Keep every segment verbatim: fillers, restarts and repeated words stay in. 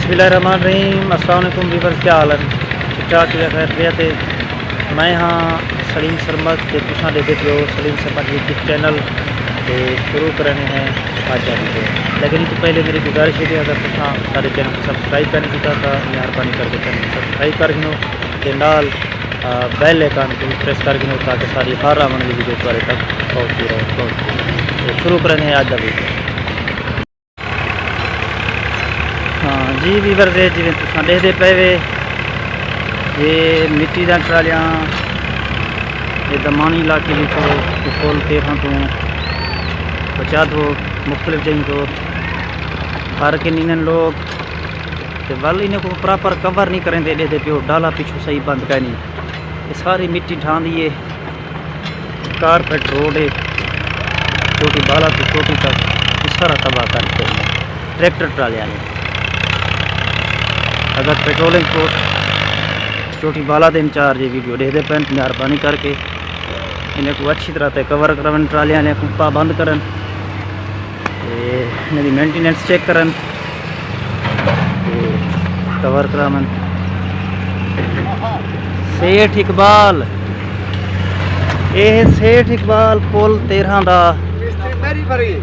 بسم اللہ الرحمن الرحیم۔ السلام علیکم ویورز، کیا حال ہے؟ ٹھیک ٹھاک، خیریت ہے؟ میں ہاں سلیم سرمد تے تساں ݙیکھدے پیو سلیم سرمد یوٹیوب چینل۔ تے شروع کرنے ہیں اڄ دا ویڈیو۔ لیکن اس سے پہلے میری گزارش ہے کہ اگر تساں سارے چینل کو سبسکرائب کرنے کیتا تاں مہربانی کر کے چینل کو سبسکرائب کر گھنو تے نال بیل آئیکن کو بھی پریس کر گھنو تاکہ ساری ہر آوݨ والی ویڈیو تہاݙے تک پہنچدی رہے، پہنچدی رہے۔ تے شروع کرنے ہیں اڄ دا ویڈیو۔ ہاں جی ویورز، جیویں تساں ݙیکھدے پئے وے، یہ مٹی دا ٹرالیاں، یہ دمانی علاقے وچوں، پل تیرھاں توں پچادھو مختلف جگہیں توں بھر کے نیندن لوگ، تے ول انہیں کو پراپر کور نہیں کریندے، ݙیکھدے پیو ڈالا پچھوں صحیح بند کائنی۔ یہ ساری مٹی ڈھاندی ہے، کارپیٹ روڈ ہے، چوٹی بالا تو چوٹی تک، یہ سارا تباہ کر کے ٹریکٹر ٹرالے آئے۔ اگر پیٹرولنگ فورس چوٹی بالا دے انچارج یہ ویڈیو ݙیکھدے پئن، مہربانی کر کے انہیں کو اچھی طرح تے کور کرن، ٹرالے آلے کو پابند کرن۔ تے انہاں دی مینٹیننس چیک کرن تے کور کراون۔ سیٹھ اقبال، اے سیٹھ اقبال پل تیرھاں دا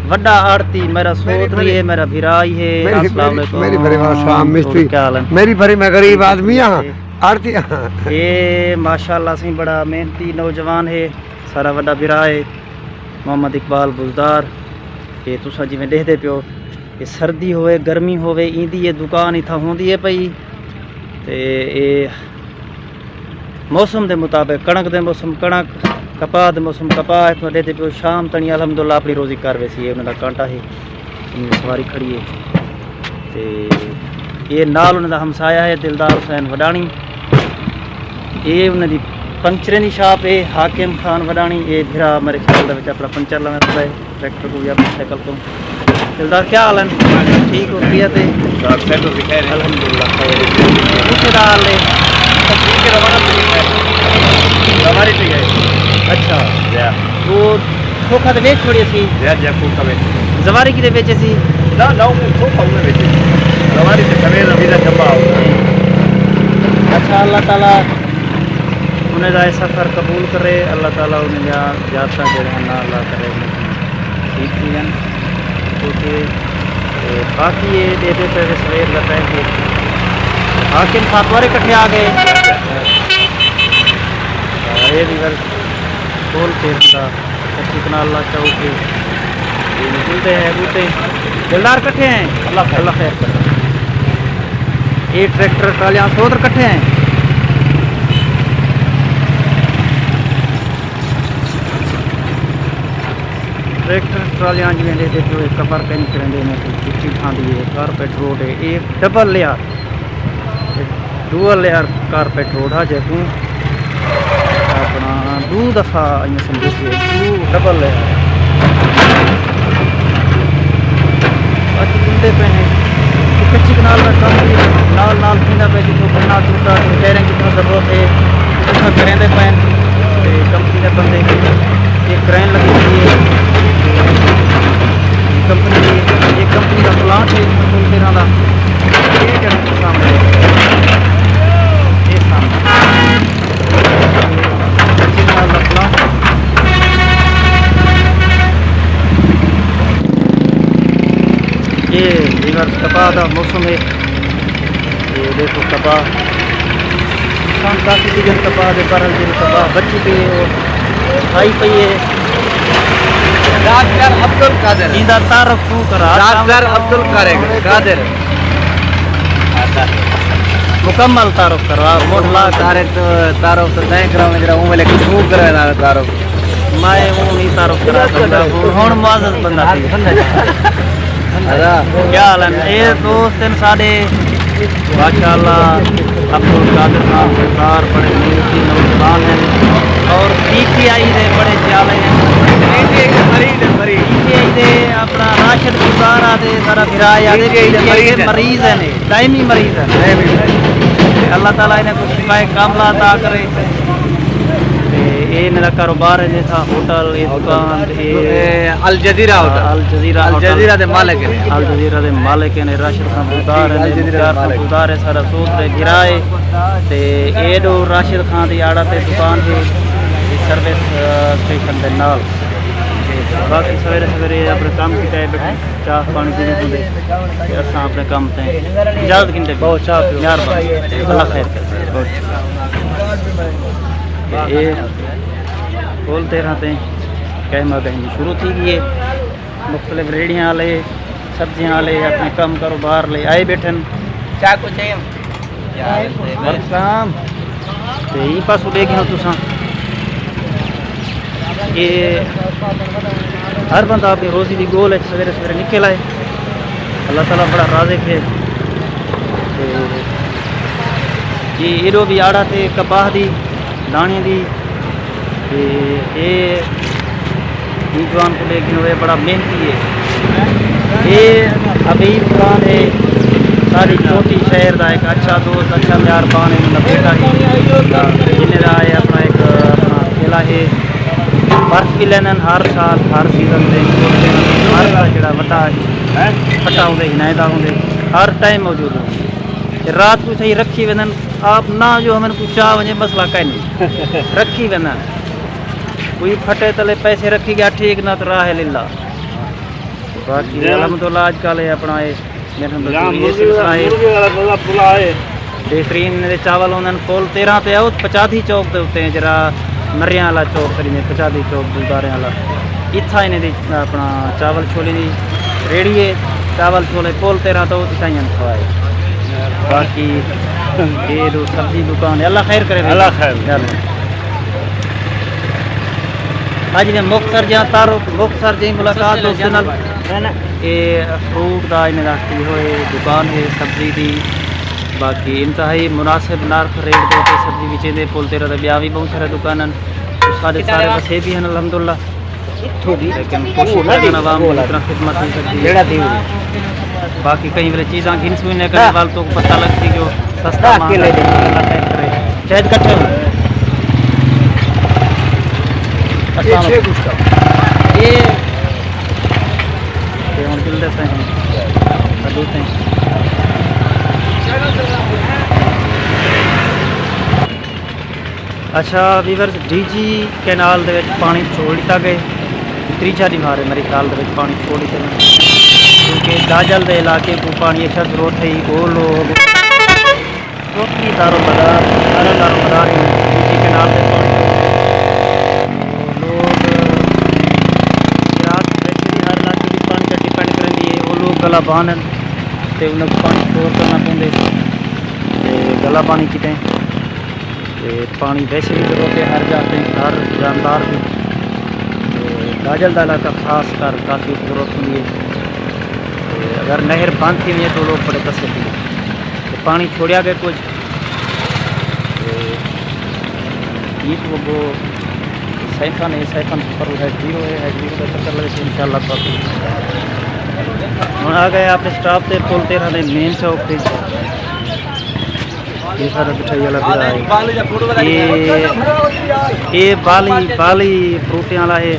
وݙا آڑتی، میرا سوتری ہے، میرا بھرا ہی ہے۔ السلام علیکم۔ میری بھری وعلیکم السلام اور مستری۔ کیا حال ہے؟ میری بھری، میں غریب آدمی ہاں، آڑتی ہاں۔ اے ماشاءاللہ سائیں بڑا محنتی نوجوان ہے، سارا وݙا بھرا ہے محمد اقبال بزدار۔ کہ تساں جیویں ݙیکھدے پیو، یہ سردی ہوئے، گرمی ہوئے، ایندی یہ دکان اتھاں ہوندی ہے پئی۔ تے اے موسم دے مطابق، کݨک دے موسم کݨک، کپاہ دے موسم کپاہ، اتھاں ݙیکھدے پیو شام تݨی الحمدللہ اپݨی روزی کر ویسی ہے۔ انہاں دا کانٹا ہے، انہاں دی سواری کھڑی ہے۔ تے اے نال انہاں دا ہمسایہ ہے دلدار حسین وڈاݨی۔ اے انہاں دی پنچریں دی شاپ ہے حاکم خان وڈاݨی۔ اے بھرا میرے خیال دے وچ اپݨا پنچر لاوݨ پئے، ٹریکٹر کو یا موٹر سائیکل کو۔ دلدار کیا حال ہے؟ ٹھیک ہو؟ خیریت ہے؟ ڈاکٹر صاحب، تو دکھائے رہے۔ الحمدللہ خیر ہے۔ کتھے دا حال ہے؟ ٹھیک ہے، روانہ تو ہے۔ روانہ تو ہے۔ اچھا۔ یا۔ وہ کھوکھا تے ویچ چھوڑی سی؟ یا، یا، کھوکھا ویچ۔ زواری کدے ویچے سی؟ نہ، نہ، وہ کھوکھا انہیں ویچے۔ زواری تے سویر زمین جمع ہو۔ اچھا، اللہ تعالیٰ انہیں دا اے سفر قبول کرے، اللہ تعالیٰ انہیں دا زیارتاں جڑے ہیں، نہ اللہ کرے۔ ٹھیک تھی ونڄن۔ کیونکہ، اے، باقی اے ݙیہدے پئے وے سویر دا ٹائم ہے۔ حاکم خان وارے کٹھے آ ڳئے۔ اے بھی ول پل تے ہوندا، کچی کنال علاقہ ہو کے۔ اے نکلتے ہیں بوٹے۔ دلدار کٹھے ہیں؟ اللہ خیر۔ اللہ خیر کرے۔ اے ٹریکٹر ٹرالیاں سودر کٹھے ہیں۔ ٹریکٹر ٹرالیاں جیویں ݙیہدے پیو، اے کور کائنی کریندے، انہیں کوں کچی ڈھاندی ہے، کارپیٹ روڈ ہے، اے double layer, a dual layer carpet road ہے، جیکوں اپݨا ݙو دفعہ ایویں سمجھو کہ ݙو ڈبل لیئر۔ اڄ ݙیہدے پئے ہیں۔ کچی کنال دا کم وی نال نال تھیندا پئے، جتھوں بننا ٹوٹا تے بیرنگ جتھاں ضرورت ہے، اتھاں کریندے پئے ہن۔ تے کمپنی دے بندے، اے کرین لڳی ہوئی ہے، اے کمپنی دی، اے کمپنی دا پلانٹ ہے، پل تیرھاں دا۔ اے جیڑھا سامݨے، اے سامݨے۔ اے ویورز، کپاہ دا موسم ہے۔ اے ݙیکھو کپاہ۔ کسان کافی ݙینہہ کپاہ دے، پر جیڑھی کپاہ بچی پئی ہے، او کھائی پئی ہے۔ ڈاکٹر عبدالقادر۔ ایندا تعارف توں کرا۔ ڈاکٹر عبدالقادر۔ مکمل تعارف کروا، مکمل تعارف، تعارف تو تیں کراوݨ، جیڑھا اوں ویلے کوں کرے نال تعارف۔ میں اوں نہیں تعارف کرا سڳدا، ہݨ، ہݨ معزز بندہ تھی۔ کیا حال ہے؟ اے دوست ہیں ساݙے، ماشاءاللہ، عبدالقادر خان سردار بڑے محنتی نوجوان ہیں اور پی ٹی آئی دے بڑے پیارے ہیں۔ پی ٹی آئی دے مریض ہیں، مریض۔ پی ٹی آئی دے اپݨا راشد گزار آ تے سارا بھرا آ تے پی ٹی آئی دے مریض ہیں۔ مریض ہیں۔ دائمی مریض ہے۔ دائمی مریض۔ تے اللہ تعالیٰ انہیں کو شفائے کاملہ عطا کرے۔ تے اے میرا کاروبار ہے، جیسا ہوٹل، اے دکان، اے اے Al Jazeera hotel. Al Jazeera hotel. Al Jazeera دے مالک ہیں۔ الجزیرہ دے مالک ہیں، راشد خان بزدار ہیں، الجزیرہ دے مختار خان مالک۔ بزدار ہے، سارا سوت دے گرا ہے۔ تے اے ݙو راشد خان دی آڑا تے دکان ہے، اے سروس، آ، اسٹیشن دے نال۔ تے باقی سویرے سویرے اپݨے کم کیتے بیٹھے، چاہ پاݨی پیندے ہوندے تے اساں اپݨے کم تے اجازت گھندے۔ بہت چاہ پیو۔ مہربانی۔ اللہ خیر کرے۔ بہت شکریہ۔ تے اے پل تیرہ تے قائمہ گنج شروع تھی ڳئی ہے۔ مختلف ریڑھیاں والے، سبزیاں والے اپݨے کم کاروبار لے آئے بیٹھن۔ کیا کچھ ہے؟ وعلیکم السلام۔ تے ایں پاسوں ݙیکھ گھنو تساں کہ ہر بندہ اپݨی روزی دی ڳول اچ سویرے سویرے نکل آئے۔ اللہ تعالیٰ بڑا رازق ہے۔ تے جی ایݙو بھی آڑا تے کپاہ دی، داݨے دی، تے اے نوجوان کوں ݙیکھ گھنو، اے بڑا محنتی ہے۔ اے حبیب خان ہے، ساݙی چوٹی شہر دا ہک اچھا دوست، اچھا مہربان ہے، انہاں دا بیٹا ہے۔ جنہیں دا اے اپݨا ہک اپݨا قلعہ ہے۔ برف بھی لیندن ہر سال، ہر سیزن تے، برف دا جیڑھا وٹا ہے، پھٹا ہوندے، ہنائے دا ہوندے، ہر ٹائم موجود ہوندے۔ تے رات کوں اتھائیں رکھی ویندن، آپ نہ جو ہمن کوں چا ونڄے، مسئلہ کائنی۔ رکھی ویندن۔ کوئی پھٹے تلے پیسے رکھی ڳیا ٹھیک، نہ تو راہ للہ۔ باقی جی۔ الحمدللہ اڄ کل اے اپݨا اے، میرے اندر جام کوئی اے مرغی سلسلہ والا، اے۔ مرغی والا بندہ پلا اے۔ بہترین انہیں دے چاول ہوندن۔ پل تیرہ تے او پچادھی چوک دے اتے، جیڑھا مریاں والا چوک کریندے، پچادھی چوک گردوارے والا۔ اتھاں انہیں دی اپݨا چاول چھولے دی ریڑھی ہے، چاول چھولے پل تیرہ تو اتھائیں کھوائے۔ باقی اے ݙو سبزی دکان ہے، اللہ خیر کرے بھائی۔ اللہ خیر۔ چلو۔ اڄ میں مختصر جیہاں تعارف، مختصر جیہی ملاقات دوستاں نال۔ اے فروٹ دا انہیں دا کھلی ہوئے دکان ہے سبزی دی۔ باقی انتہائی مناسب نرخ ریٹ دے اتے سبزی وچیندے۔ پل تیرہ تے ٻیا وی ٻہوں سارے دکان ہن۔ سارے سارے وسیبی ہن الحمدللہ۔ اتھوں دی لیکن کوشش کردن عوام دی جتنا خدمت تھی سڳدی ہے۔ جیڑھا تھی ہوئی۔ باقی کہیں ویلے چیزاں گھن سوئی نے کہیں ول تو پتہ لڳسی جو سستا مہانگا کیلے دے۔ اللہ خیر کرے۔ شاید کٹھے ہوئے۔ السلام علیکم۔ اے تے ہݨ چلدے پئے ہیں۔ کدوں تئیں۔ اچھا ویورز، ڈی جی کینال دے وچ پاݨی چھوڑ ݙتا ڳئے۔ تریجھا ݙینہوار ہے میرے خیال دے وچ پاݨی چھوڑ ݙتے ڳئے۔ کیونکہ داجل دے علاقے کوں پاݨی اچھا ضرورت ہے، او لوگ چوکی دار و مدار، سارا دار و مدار ہی ڈی جی کینال دے پاݨی۔ لوگ زراعت ویسے بھی ہر علاقے دی پاݨی تے ڈیپینڈ کریندی ہے۔ او لوگ گلا بہن ہن تے انہاں کوں پاݨی اسٹور کرݨا پوندے تے گلا پاݨی کیتے۔ تے پاݨی ویسے بھی ضرورت ہے ہر جاہ تے، ہر جاندار دی۔ تے داجل دا علاقہ خاص کر کافی ضرورت ہوندی ہے۔ تے اگر نہر بند تھی ونڄے تو لوگ بڑے تسے تھی۔ تے پاݨی چھوڑیا ڳئے کجھ۔ تے ایں توں اڳوں سیفن ہے، سیفن پر ہے، زیرو ہے، ہے زیرو دا چکر لڳے تے انشاءاللہ باقی۔ ہݨ آ ڳئے اپݨے سٹاپ تے، پل تیرہ دے مین چوک تے۔ اے سارا مٹھائی والا بھرا ہے۔ اے، اے بالی، بالی فروٹیں والا ہے۔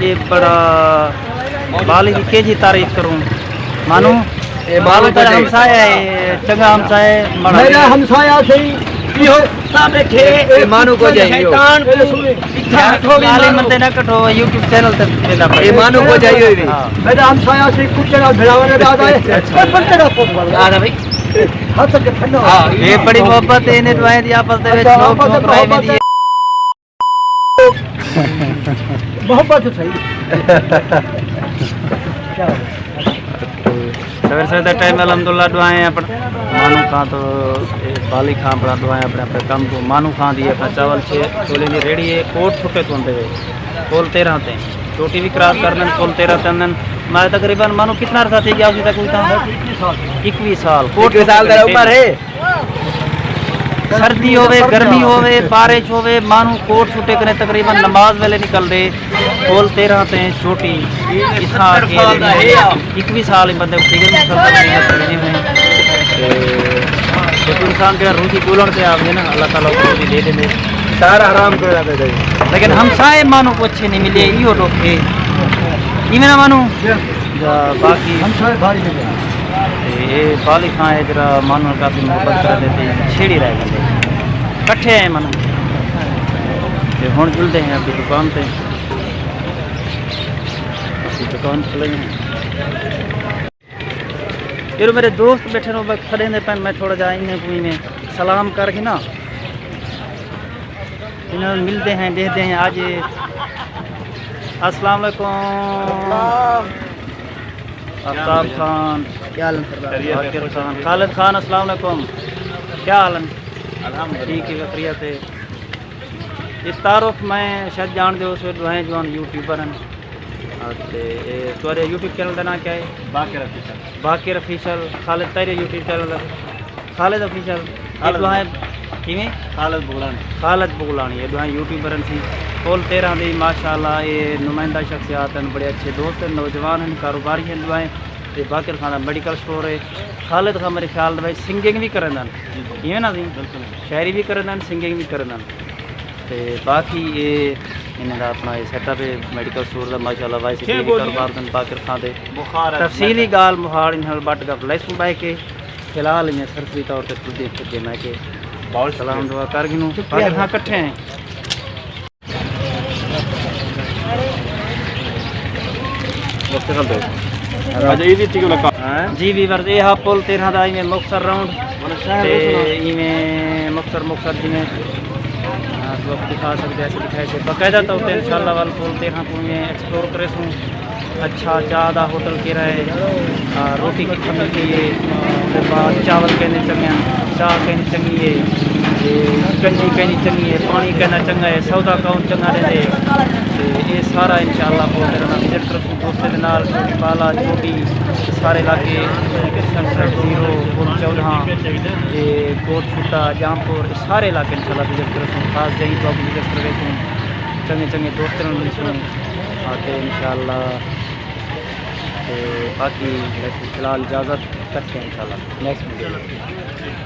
اے بڑا بالی دی کیجھی تعریف کروں۔ مانو، اے مانو مانو تیرا کیجھی۔ ہمسایہ ہے، چنگا ہمسایہ ہے، ماڑا میرا ہے۔ ہمسایہ صحیح۔ ایہو سا بیٹھے، اے مانو کو جائیو۔ شیطان کو۔ ڳالھیں مندے نہ کٹھو، یوٹیوب چینل تے ویندا پئے۔ اے مانو کو جائی ہوئی وی۔ ہاں۔ میرا ہمسایہ سی کتے نال بھراوݨ دا آہدا ہے۔ اچھا۔ پر بندے دا پتر والا۔ آہدا بھائی۔ ہتھ اڳے پھنو۔ ہاں، اے بڑی محبت ہے، انہیں ݙوہیں دی آپس دے وچ اچھا، نوک آپس جھوک رہی ویندی ہے۔ محبت صحیح۔ کیا بات ہے۔ سویر سویر دا ٹائم الحمدللہ ݙوہیں اپݨا مانو خان تو، اے بالی خان اپݨا ݙوہیں اپݨے اپݨے کم کوں۔ مانو خان دی اپݨا چاول چھے چھولے دی ریڑھی ہے، کوٹ چھٹے توں آندے وے۔ پل تیرہ تے چوٹی بھی کراس کر دن، پل تیرہ تے آندن۔ میں تقریباً مانو کتنا عرصہ تھی ڳیا اسی تک کوئی تاں؟ اکوی سال۔ کوٹ اکوی سال دا عمر ہے۔ سردی ہووے، گرمی ہووے، بارش ہووے، مانو کوٹ چھٹے کنے تقریباً نماز ویلے نکل دے۔ پل تیرہ تے چوٹی اتھاں آ کے اکوی سال ہی بندے کوں تھی ڳئے مسلسل محنت کریندے ہوئے۔ تے ہک انسان جیڑھا روزی ڳولݨ تے آوے نا، اللہ تعالیٰ اوکوں روزی ݙے ݙیندے۔ سارا حرام کرا دے دے۔ لیکن ہمسائے مانو کچھ نہیں ملے، ایہو ڈوکھ ہے۔ ایویں نہ مانو؟ یا باقی ہمسائے بھاری ملے۔ تے اے بالغ خان ہے جڑا مانو نال کافی محبت کر دے تے چھیڑی رہ گئے۔ کٹھے ہیں مانو۔ تے ہن جلدے ہیں اپنی دکان تے۔ اپنی دکان کھلے ہیں۔ ایرو میرے دوست بیٹھے نو بس کھڑے نے پن، میں تھوڑا جا انہیں کوئی میں سلام کر کے نا انہاں نال ملدے ہیں، ݙیہدے ہیں۔ اڄ السلام علیکم۔ آفتاب خان، کیا حال ہے سردار؟ باقر خان، خالد خان، السلام علیکم۔ کیا حال ہے؟ الحمدللہ۔ ٹھیک ہے، خیریت ہے۔ یہ تعارف میں شاید جان دے، اس ویلے ݙوہیں جوان یوٹیوبر ہیں۔ تے اے تہاݙے یوٹیوب چینل دا ناں کیا ہے؟ باقر آفیشل۔ باقر آفیشل۔ خالد تیرے یوٹیوب چینل دا؟ خالد آفیشل۔ اے خالد۔ ݙوہیں کیویں؟ خالد بغلانی۔ خالد بغلانی، اے ݙوہیں یوٹیوبر ہن سی۔ پل تیرہ دی ماشاءاللہ اے نمائندہ شخصیات ہن، بڑے اچھے دوست ہن، نوجوان ہن، کاروباری ہن ݙوہیں۔ تے Baqir Khan the medical store ہے۔ خالد خان میرے خیال دے وچ سنگنگ وی کریندن۔ جی، جی۔ ایویں نا سی؟ بالکل۔ شاعری وی کریندن، سنگنگ وی کریندن۔ تے باقی اے انہاں دا اپنا اے سیٹ اپ ہے میڈیکل سٹور دا، ماشاءاللہ وائی سی ٹی وی کاروبار دن باقر خان دے۔ بخار ہے، تفصیلی ڳالھ مہاڑ انہاں نال بٹ گپ لیسوں ٻہہ کے۔ فی الحال میں سرسری طور تے ٹردے پھردے میں کہ سلام دعا کر گھنوں۔ باقر خان کٹھے ہیں۔ اچھا، اے دی تھی ملاقات۔ جی ویورز، اے ہا پل تیرہ دا، ایویں مختصر راؤنڈ۔ تے ایویں مختصر، مختصر جیویں، آ، تو آپ دکھا سکدے، ایسے دکھائے سے۔ باقاعدہ طور تے انشاءاللہ ول پل تیرہ کوں ایویں ایکسپلور کریسوں۔ اچھا چاہ دا ہوٹل کیڑھا ہے، آ، روٹی کتھاں ملدی ہے، تے بعد چاول کیندے چنڳے ہن، چاہ کیندی چنڳی ہے، تے کنجی کیندی چنڳی ہے، پاݨی کیندا چنڳا ہے، سودا کون چنڳا ݙیندے۔ تے اے سارا انشاءاللہ پل تیرہ دا وزٹ کریسوں دوستیں دے نال، چوٹی پالا، چوٹی، سارے علاقے، سنٹر زیرو، پل چودہ، تے کوٹ چھوٹا، جامپور، اے سارے علاقے انشاءاللہ وزٹ کریسوں۔ خاص جئیں تو وزٹ کریسوں، چنڳے چنڳے دوستیں نال ملسوں۔ آ، تے انشاءاللہ، تے باقی فی الحال اجازت، کٹھے انشاءاللہ نیکسٹ ویڈیو۔